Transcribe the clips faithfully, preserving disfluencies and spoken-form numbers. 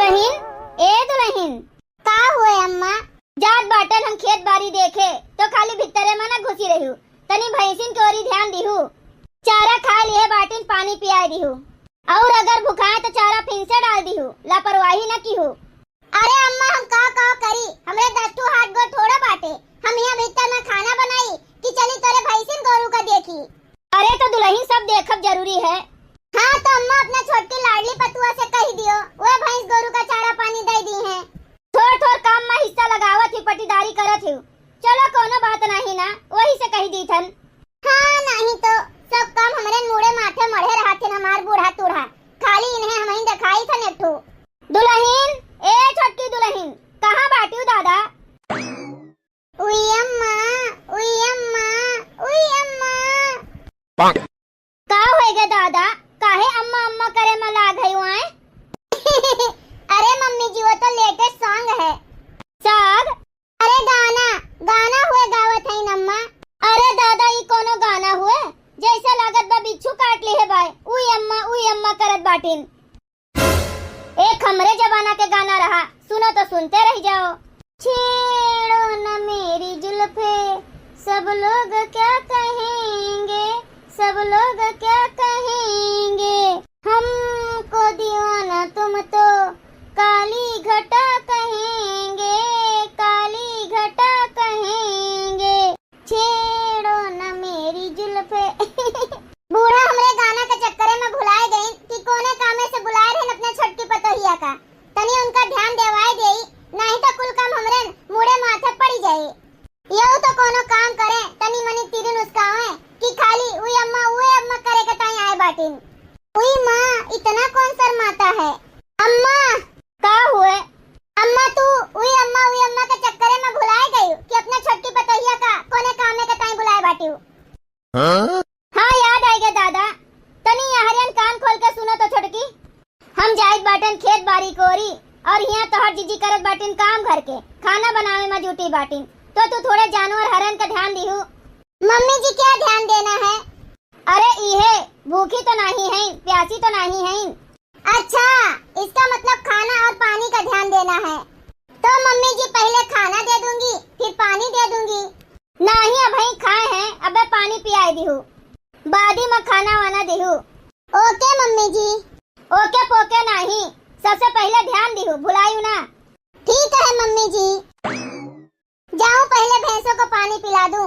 दुलहिन, ए दुलहिन। का हुए अम्मा? जात बाटन हम खेत बारी देखे, तो खाली भितरे मा न घुसी रहिउ। तनी भैंसिन के ओरी ध्यान दिहु। चारा खाए लिहे बाटिन, पानी पियाए दिहु। और अगर भुखाए तो चारा फिन से डाल दिहु, लापरवाही न किहु। अरे अम्मा, हम का का करी, हमरे दस ठो हाथ गोड़ थोड़ा बाटे। हम यहाँ भीतर में खाना बनाई कि चली तोरे भैंसिन गोरू का देखी? अरे तो दुलहिन, सब देखब जरूरी है। हाँ तो अम्मा, अपना छोटकी लाडली पतुआ से कही दियो, वह भैंस गोरू का चारा पानी दे दीहे। थोर थोर काम मा हिस्सा लगावत ही, पटीदारी करत ही। चलो कोनो बात नाही ना, वही से कही दीथन। हाँ, नाही तो सब काम हमरे मूड़े माथे मढ़े रहत हिन हमार बूढ़ा तूढ़ा, खाली इन्हें हमही देखाई थन एक ठो। दुलहिन, ए छोटकी दुलहिन, कहाँ बाटिउ दादा? उई अम्मा, उई अम्मा, उई अम्मा। का होए गे दादा, काहे अम्मा अम्मा करे मा लाग हइउ आए? अरे मम्मी जी, वो तो latest song है। Song? अरे गाना, गाना हुए गावत हइन अम्मा। अरे दादा, ई कोनो गाना हुए? जैसे लागत बा बिच्छू काट लिहे बाय। उई अम्मा, उई अम्मा करत बाटिन। एक हमरे जमाना के गाना रहा, सुनो तो सुनते रह जाओ। छेड़ो न मेरी जुल्फे, सब लोग क्या कहेंगे, सब लोग क्या कहेंगे, हमको दीवाना तुम तो काली घटा कहेंगे, काली घटा कहेंगे। छेड़ो न मेरी जुल्फे। बूढ़ा हमरे गाना के चक्करे में भुलाए गइन कि कोने कामे से बुलाए रहन अपने छोटकी पतोहिया का। तनी उनका ध्यान देवाए देई, नाही तो कुल काम हमरे मूड़े माथे पड़ी जाई। यहू तो कोनो काम करे, तनी मनी तिरिन उसकावे कि खाली उई अम्मा, उई अम्मा करे के ताई आए बाटिन। उई माँ, इतना कौन शर्माता है? अम्मा! का हुए? अम्मा, तू उई अम्मा, उई अम्मा के चक्करे में भुलाए गई कि अपने छोटकी पतोहिया का कोने कामे के ताई बुलाए बाटिउ? हाँ? हाँ, याद आइगे दादा। तनी यहरियन कान खोल के सुनो तो छोटकी। हम जाइत बाटन खेत बारी कोरी और हियाँ तोहर जिज्जी करत बाटिन काम घर के, खाना बनावे में जुटी बाटिन। तो तू थोड़े जानवर हरन का ध्यान दिहू। मम्मी जी, क्या ध्यान देना है? अरे इहे, भूखी तो नाही हइन, प्यासी तो नाही हइन। अच्छा, इसका मतलब खाना और पानी का ध्यान देना है। तो मम्मी जी, पहले खाना दे दूंगी, फिर पानी दे दूंगी। नाही, अबहीं खाए हैं, अबे पानी पियाए दिहू, बादी में खाना वाना दिहू। OK मम्मी जी। OK पोके नाही, सबसे पहले ध्यान दिहू, भुलायू ना। ठीक है मम्मी जी। जाऊं पहले भैंसों को पानी पिला दूं।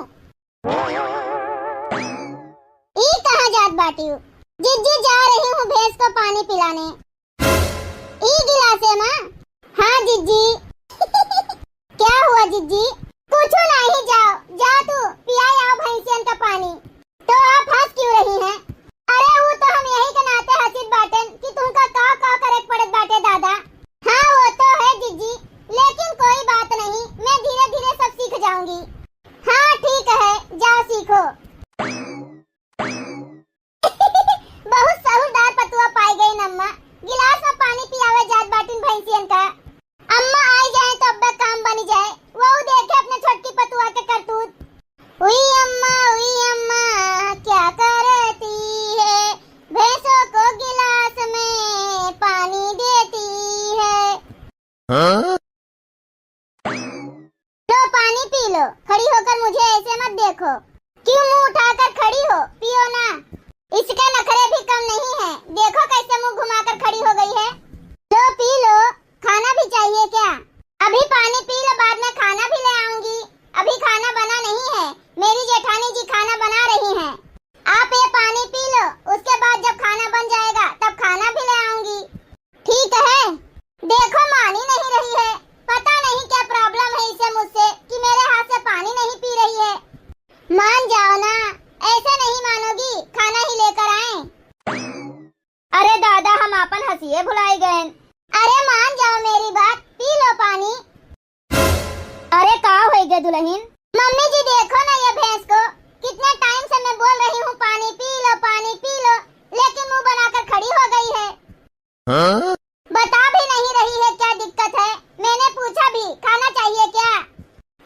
ई कहाँ जात बाटिउ? जिज्जी, जा रही हूँ भैंस को पानी पिलाने। ई गिलासे मा? हाँ जिज्जी। क्या हुआ जिज्जी? कुछ नहीं, जाओ, जा तू पिया आओ भैंसियन का पानी। तो आप हंस क्यों रही हैं? अरे वो तो हम यही के नाते हंसित बाटेन कि तुमका का का करे के पड़त बाटे दादा। हाँ वो तो है जिज्जी, लेकिन कोई बात नहीं, मैं धीरे धीरे सब सीख जाऊंगी। हाँ ठीक है, जाओ सीखो। बहुत सहूरदार पतुआ पाई गई अम्मा, गिलास में पानी पियावे जात बाटिन भैंसियन का। अम्मा आई जाए तो अब्बे काम बनी जाए, वो देखे अपने छोटकी पतुआ के करतूत। उई अम्मा, उई अम्मा, क्या करती है, भैंसों को गिलास में पानी देती है। हाँ? लो पानी पी लो, खड़ी होकर मुझे ऐसे मत देखो। क्यों मुंह उठाकर खड़ी हो, पियो ना। इसके नखरे भी कम नहीं है, देखो कैसे मुंह घुमाकर खड़ी हो गई है। लो पी लो, खाना भी चाहिए क्या? अभी पानी पी लो, बाद में खाना भी ले आऊंगी। अभी खाना बना नहीं है, मेरी जेठानी जी खाना बना रही हैं। आप ये पानी पी लो, उसके बाद जब खाना बन जाएगा तब खाना भी ले आऊंगी। ठीक है। देखो, मान ही नहीं रही है, पता नहीं क्या problem है इसे मुझसे कि मेरे हाथ से पानी नहीं पी रही है। मान जाओ ना, ऐसे नहीं मानोगी, खाना ही लेकर आए। अरे दादा, हम आपन हंसिए भुलाई गए। अरे मान जाओ मेरी बात, पी लो पानी। अरे का होई गे दुलहिन? मम्मी जी देखो ना ये भैंस को, कितने time से मैं बोल रही हूँ पानी पी लो, पानी पी लो, लेकिन मुंह बनाकर खड़ी हो गई है। हाँ? बता भी नहीं रही है क्या दिक्कत है। मैंने पूछा भी खाना चाहिए क्या,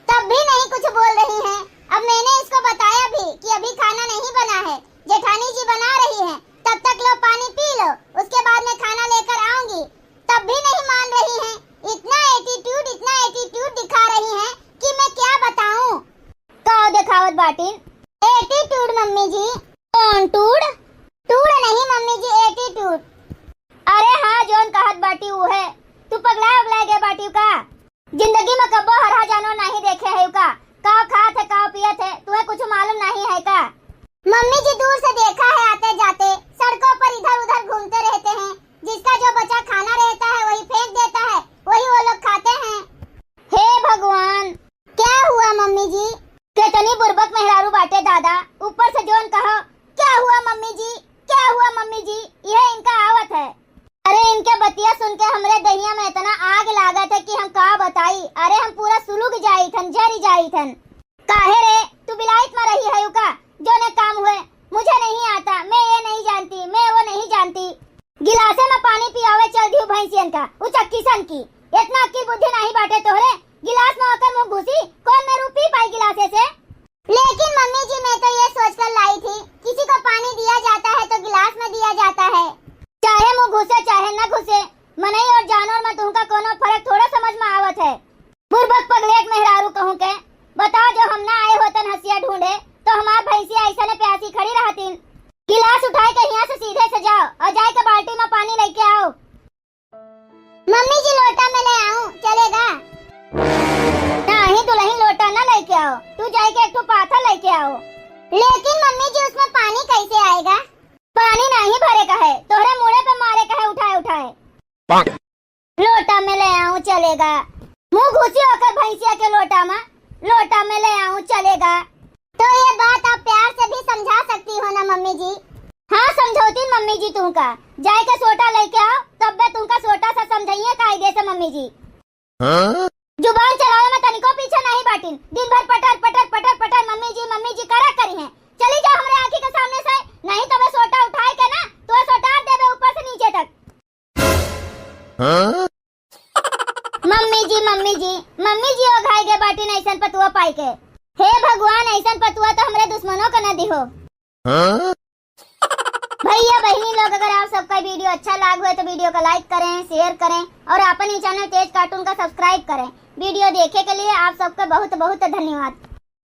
तब भी नहीं कुछ बोल रही है। अब मैंने इसको बताया भी कि अभी खाना नहीं बना है, जेठानी जी बना रही हैं, तब तक लो पानी पी लो, उसके बाद मैं खाना लेकर आऊंगी, तब भी नहीं मान रही। जौन कहत बाटी उहे। तू पगला उगला गए बाटी का? जिंदगी में कब्बो हरहा जानवर नाहीं देखे है का? काव खात है, काव पियत है, तुहे कुछ मालूम नाहीं है का? मम्मी जी, दूर से देखा है आते जाते, सड़कों पर इधर उधर घूमते रहते हैं, जिसका जो बचा खाना रहता है वही फेंक देता है, वही वो लोग खाते हैं। हे भगवान! क्या हुआ मम्मी जी? कितनी बुर्बक मेहरारू बाटे दादा, ऊपर से जौन कहो, "क्या हुआ मम्मी जी, क्या हुआ मम्मी जी?" यह इनका आवत है। अरे, इनके बतिया सुन के हमरे दहिया में इतना आग लागत है कि हम का बताई। अरे, हम पूरा सुलुग जाई थन, जरी जाई थन। काहे रे, तू बिलाइत में रही है का? जौने काम हुए, "मुझे नहीं आता, मैं ये नहीं जानती, मैं वो नहीं जानती।" गिलासे में पानी पियावे चल दियो भैंसियन का, उचक्की सन की। इतना अक्की बुद्धि नाहीं बाटे तोहरे, गिलास में ओकर मुंह घुसी, कौन मेरू पी पाई गिलासे से? लेकिन मम्मी जी, मैं तो ये सोचकर लाई थी, किसी को पानी दिया जाता है तो गिलास में दिया जाता है। चाहे मुंह घुसे चाहे न घुसे, मनई और जानवर में तुमका कोनो फर्क थोड़ा समझ में आवत है। बुर्बक पगलेट मेहरारू कहूँ के, बताओ, जो हम ना आए होतन हंसिया ढूंढे तो हमार भैंसिया ऐसने प्यासी खड़ी रहतीन। गिलास उठाए के यहाँ से सीधे से जाओ और जाए के बाल्टी में पानी लेके आओ। मम्मी जी, लोटा में ले आऊं, चलेगा? नहीं दुल्हन, लोटा ना लेके आओ, तू जाए के एक ठो पाथा लेके आओ। लेकिन मम्मी जी, उसमें पानी कैसे आएगा? पानी नहीं भरे का है, तोहरे मुड़े पे मारे का है उठाए उठाए। लोटा में ले आऊं, चलेगा? मुंह घुसी होकर भैंसिया के लोटा में, लोटा में ले आऊं, चलेगा? तो ये बात आप प्यार से भी समझा सकती हो ना मम्मी जी? हाँ, समझौती मम्मी जी तुमका। जाए के सोटा लेके आओ, तब बे तुमका सोटा से समझाइए कायदे से मम्मी जी। हाँ? जुबान चलावे में तनिको पीछे नहीं बाटिन। दिन भर पटर, पटर, पटर, पटर मम्मी जी, मम्मी जी करा करी हैं। चली जाओ हमरे आँखी के सामने से, नहीं तो बे सोटा उठाए के ना, तो सोटार देबे ऊपर से नीचे तक। हाँ? मम्मी जी, मम्मी जी, मम्मी जी, ओ घाई गे बाटिन ऐसन पतुआ पाई के। हे भगवान, ऐसन पतुआ तो हमरे दुश्मनों के न दिहो। हाँ? भैया बहनी लोग, अगर आप सबका वीडियो अच्छा लाग हुए तो वीडियो का like करें, share करें और अपन ही चैनल तेज कार्टून का subscribe करें। वीडियो देखे के लिए आप सबका बहुत बहुत धन्यवाद।